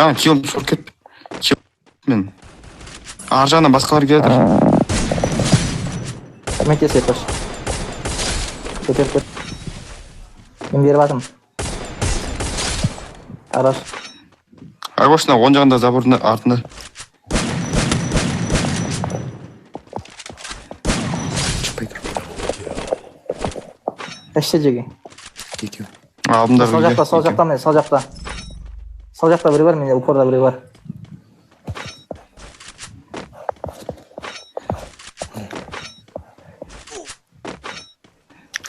А, килл сорып кетті. Килл мен. Ар жағынан басқалар келе жатыр. Көмектес, Еркош. Көтеріп кет. Мен беріп жатырмын. Хорош. Агош, мына оң жағында забордың артында. Шықпай тұр. Іште жеге. Екеу. Алдындағы Сол үйде. жақта, сол жақта, міне, сол жақта. Сол жақта біреу бар, менде упорда біреу бар.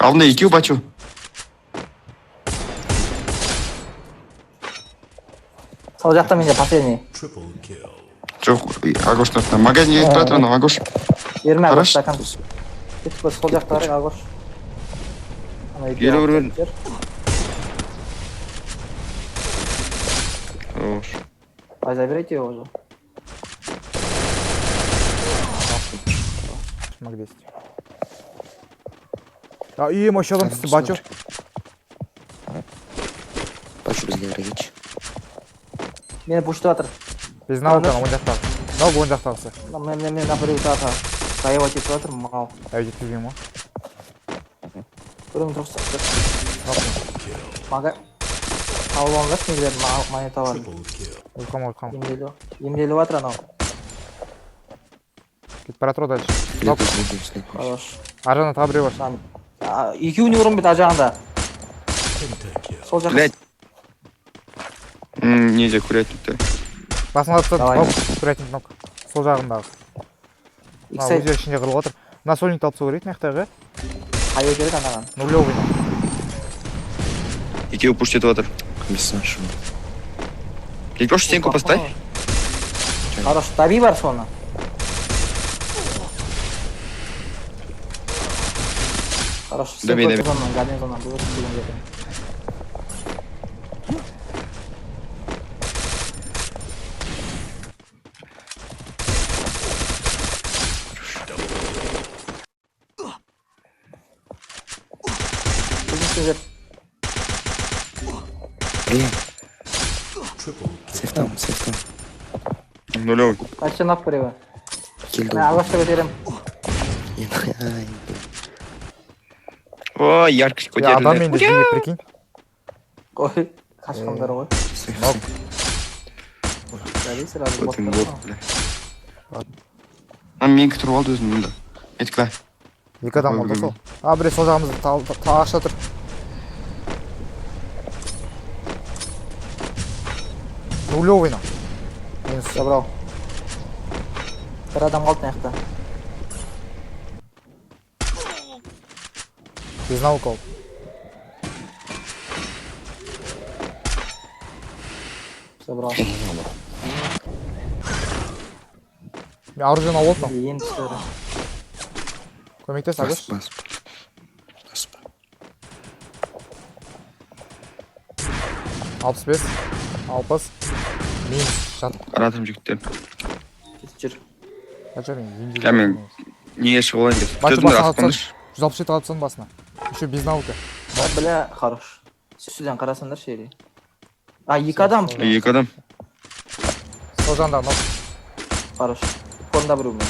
Алдында екеу, бачу. Сол жақта менде последний. Жоқ, Агоштың артында. Магазинге кетіп бара жатыр анау, Агош. Берме, Агош, Хорош. стакан. Кетіп көр, сол жақта бар, Агош. Ана екеуі 51 алып бердім. кетіп жүр. Хорош. Ай, заберите его уже. Мак 10. А, үй, мощь адам түсті, бачо. Бачу, бізге қарай кетші. Мені пуштып жатыр. Без навыка, оң жақтағы. Мынау оң жақтағысы. Міне, міне, міне, біреу тағы. Заебать етіп жатыр, мал. Әй, жеткізбеймін ғой. Біреуін тұрғызсақ. Мага... Алып алыңдаршы нелерін, монеталарын. Өлқам, өлқам. Емделіп, емделіп жатыр анау. Кетіп бара жатыр ғой дальше. Біле көзіне. Хорош. Ар жағында тағы біреу бар. Там, а, екеуіне ұрынбайды ар жағында. Сол жақта. Блядь. Неде курятникте. Басын алып тастады. Давай. Нок, курятник нок. Сол жағындағы. Мына Икс өздері ішінде қырылып отыр. Мына сольникті алып тастау керек мына жақтағы. қаю керек анаған. Нулевый мынау. Екеуі пуш етіп жатыр. Бесін ашым. Еркош, стенку поставь. Хорош, таби бар соны. Хорош, Добей, добей. зонан, гарнизоннан бұл деген жерде. Біздің сюжет. Бля. Сейфтан, сейфтан. Нулевый. Қайсы нақ біреуі. Келді. Мен ағашта көтерем. Ай. О, яркость Е, адам көтерілді. менде жиі, прикинь. Ой, қашқандар ғой. Сейф. Жарай, сразу Вот боттар бот, ғой. бля. А, менікі тұрып алды өзім мұнда. Меткла. Екі адам болды сол. А, біреу сол жағымызда ағашта тұр. Нулевый мынау. Минус. Забрал. Бір адам қалды мына жақта. Без навыка ол. Забрал. Мен оружиені алып алдым. Ең түстері. Көмектес, Агош. Бас, бас. Баспа. 65, 60, минус жат. Қаратырмын, жігіттер. Кетіп жүр. Бачо, мен емделіп Я мен неге шығып алайын деп. Бачо, Күтетіңдер, басына алып атқандаршы. 167 алып тастадым басына. Еще без навыка. А, бля, хорош. Үстіден қарасаңдаршы или. А, екі адам. Екі адам. Сол жағындағы нок. Хорош. Қолында біреу мен.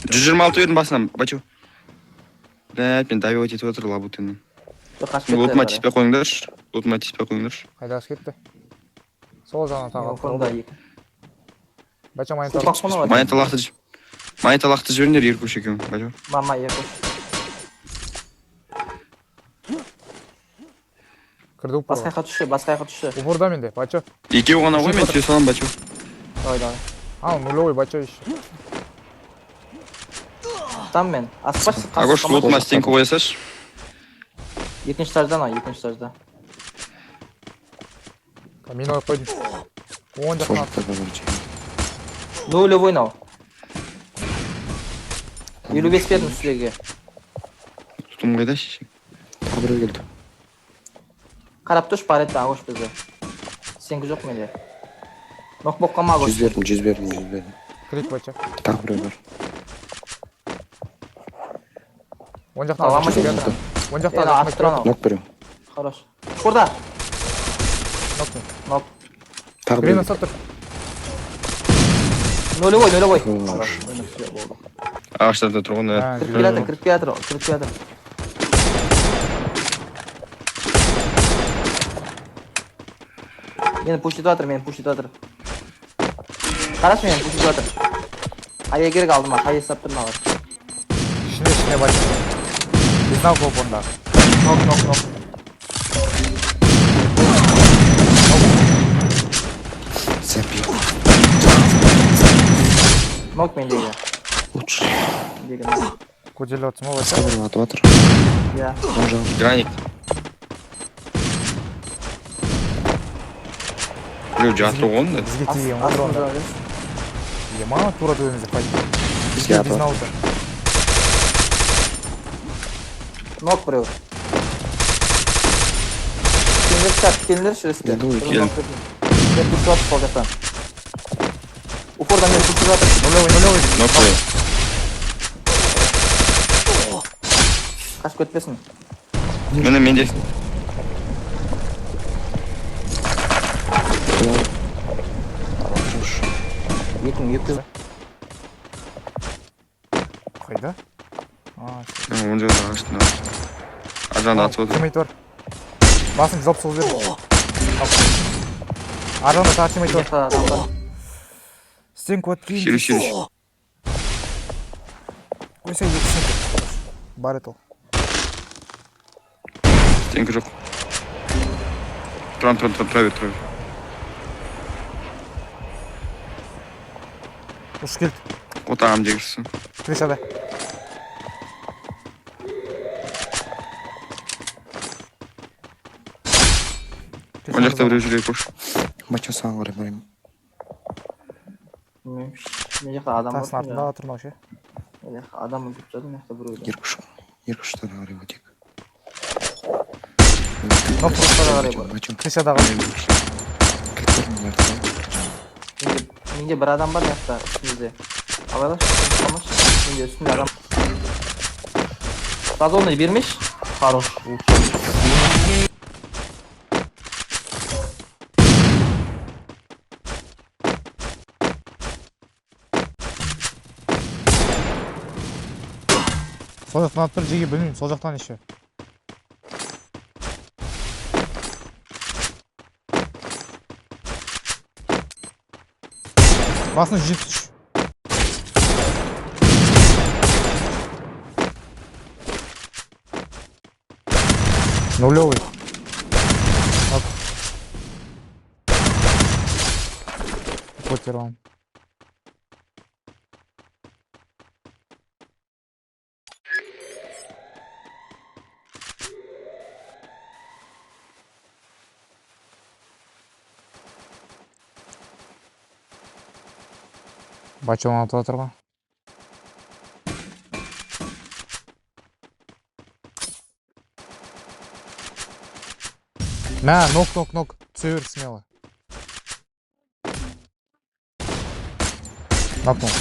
126 бердім басынан, бачу. Блядь, мен добивать етіп отыр лабутыны. Жоқ, қашып кетті. Лутыма тиіспей қойыңдаршы. Лутыма тиіспей қойыңдаршы. Қайда қашып кетті? Сол жағынан тағы алып Қолында екі. Бачо, монета. Қупақ қой мынау. Монета лақтырып монета лақтырып жіберіңдер, Еркош екеуің, бачу. Мама, екі. Кірді Басқа упорға. жаққа түсші, басқа жаққа түсші. Упорда менде, бачо. Екеуі ғана ғой, мен түсе саламын, бачу. Давай, давай. А, нулевой бачо еще. Там мен. Аспашы, Агош, лутыма стенку қоя салшы. Екінші этажда анау, екінші этажда. Мен алып қойдым. Оң Сол жақтан жақта да бар. Нулевой мынау. 55 бердім сіздерге. Лутым қайда, шешең? Тағы біреу келді. Қарап тұршы, бар еді Агош бізде. Сенікі жоқ менде. Нок болып қалма, Агош. 100 бердім, 100 бердім, 100 бердім. Крик, бачо. Тағы біреу бар. Оң жақтан Алама атып келе жатыр. Оң Е, жақтан ана атып тұр анау. Нок біреу. Хорош. Орда. Нок. Нок. Тағы Біреуін біреу. ұстап тұр. Нөлевой, нөлевой. Хорош. Болды. Ағаштарда тұр ғой мына. А, Кіріп келе жатыр, кіріп келе жатыр, кіріп келе жатыр. Мені пуш етіп жатыр, мені пуш етіп жатыр. Қарашы, мені пуш етіп жатыр. Қайда керек алдыма, қайда ұстап тұр мыналар. Ішінде, ішінде бар. Не знал көп онда. Нок, нок, нок. Цепи. Нок мендегі. Лучше. Мендегі нок. Көтеріліп отырсың ба, Басқа Батя? біреу атып жатыр. Иә. Оң жағым. Граник. Біреу жатыр ғой онда. Бізге тиген ғой Астымызда онда. Ема, тура төбемізде файт. Бізге атып Біздің жатыр. ауылда. Нок біреу. Келіңдер, чат, келіңдерші үсті. Енді ой, кел. Мен пуш жатыр сол жақтан. Упордан мен пуш жатыр. Нулевой, нулевой. Нок біреу. Қашып кетпесін. Міне, менде. Хорош. 2200. Қайда? А, Оң жақта ағаштың ар жағында атып отыр. тиммейт бар. Басын жалп соғып жібер. Ар жағында тағы тиммейт бар. Жақта адам бар. Стенку откинь. Хилю, хилю. Қойса, екі стенка. Бар еді ол. Стенка жоқ. Тұрам, тұрам, тұрам, тұра бер, тұра бер. Ұш келді. Отағам дегізсін. Крышада. Оң жақта біреу жүр, Еркош. Батя, саған қарай барайын. Білмеймін. Мына жақта адам бар. Тастың артында тұр мынау ше. Мына жақта адам өлтіріп тастады, мына жақта біреуді. Еркош. Еркоштарға қарай өтейік. Нок. Крышаға қарай бар. Батя. Крышадағы. Кетіп бар мына жақта. Менде бір адам бар мына жақта үстімізде. Абайлашы, қалмашы. Менде үстімде адам. Газонный бермеші. Хорош. Лучше. Сол жақтан атып тұр, жеге, білмеймін, сол жақтан еще. Басын 173. Нулевый. Оп. Көтеріп аламын. Бачон атып жатыр ғой. Мә, нок, нок, нок. Түсе бер смело. Нокнул.